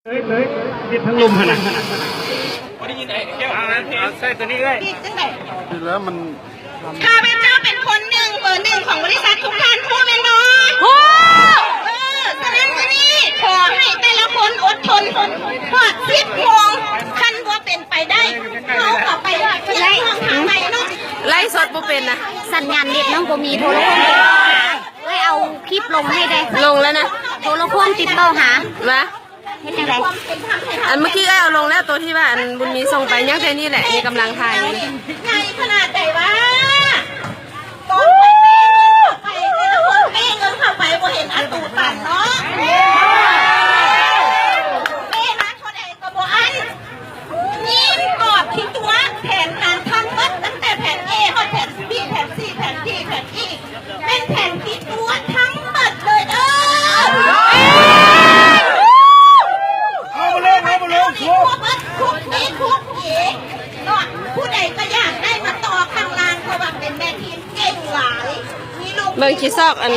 ເລີຍ ເລີຍ ຕິດທາງລົມຫັ້ນນະ ບໍ່ໄດ້ຍິນໄອ້ແກ້ວ ອ່າ ເອົາໃສ່ຕົວນີ້ເລີຍ ຕິດຈັ່ງໃດ ນີ້ແຫຼະມັນ ຂ້າພະເຈົ້າເປັນຄົນໜຶ່ງ ເບີໜຶ່ງຂອງບໍລິສັດ ທຸກທ່ານຮູ້ແມ່ນບໍ່? ຮູ້ ເອີ ສະນັ້ນມື້ນີ້ຂໍໃຫ້ແຕ່ລະຄົນອົດທົນຮອດສິບໂມງ ຄັນບໍ່ເປັນໄປໄດ້ ເຮົາກໍໄປທາງໃໝ່ເນາະ ໄລຟ໌ສົດບໍ່ເປັນນະ ສັນຍານເນັດນ້ອງບໍ່ມີ ໂທລະຄົມຕິດຕໍ່ຫາ ເອື້ອຍເອົາຄລິບລົງໃຫ້ແດ່ ລົງແລ້ວນະ ໂທລະຄົມຕິດຕໍ່ຫາ ວ່າ ເຮັດຈັ່ງໃດ ອັນເມື່ອກີ້ອ້າຍເອົາລົງແລ້ວ ໂຕທີ່ວ່າອັນບຸນມີສົ່ງໄປ ຍັງແຕ່ນີ້ແຫຼະ ນີ້ກຳລັງຖ່າຍຢູ່ ໃຫຍ່ຂະໜາດໃດວະ ຕອນຂ້ອຍເປ້ເງິນເຂົ້າໄປ ແຕ່ລະຄົນເປ້ເງິນເຂົ້າໄປ ບໍ່ເຫັນອາຕູຕັນເນາະ ເປ້ມາເທົ່າໃດກໍບໍ່ອັນ ຍິງກອບທີ່ຕົວ ແຜນການທັງໝົດ ຕັ້ງແຕ່ແຜນເອ ຮອດແຜນບີ ແຜນຊີ ແຜນດີ ແຜນອີ ເປັນແຜນທີ່ຕົວະທັງໝົດເລີຍເດີ ເອົາມາລົງ ເອົາມາລົງ ທຸກເບິດ ທຸກເອ ທຸກເອ ເນາະ ຜູ້ໃດກໍຢາກໄດ້ມາຕໍ່ຂ້າງລ່າງ ເພາະວ່າເປັນແມ່ທີມເກັ່ງຫຼາຍ ມີລູກ ເບິ່ງຂີ້ຊອກອັນ